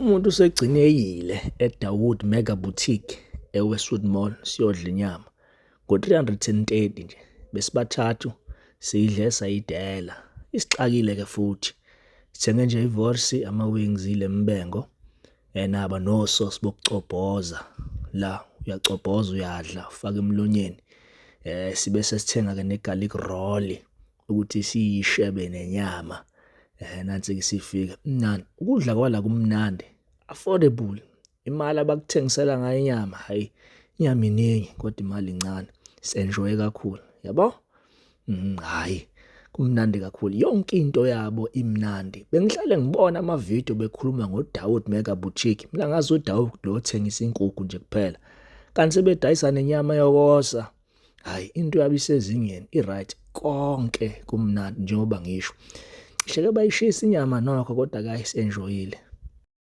Umuntu usegcine eyile eDawood Mega Boutique eWestwood Mall siyodla inyama ngo-330 nje besibathathu siyidle sayidela isixakile ke futhi sithenge nje ivorsi ama-wings ile mbengo enaba nososi bokucobhoza la uyacobhoza uyadla ufaka emlonyeni sibe sesithenga ke ne-garlic roll ukuthi siyishebe nenyama nansi ke sifika mnandi ukudla kwala kumnandi affordable imali abakuthengisela ngayo inyama hayi inyama iningi kodwa imali incane senjoye kakhulu yabo hayi kumnandi kakhulu yonke into yabo imnandi bengihlale ngibona ama video bekhuluma ngoDawood Mega Boutique mina ngazi uDawood lo othengisa inkukhu nje kuphela kanti sebedayisa nenyama yokosa hayi into yabo isezingeni i-right konke kumnandi njengoba ngisho cishe ke bayishisa inyama nokho kodwa kayi senjoyile.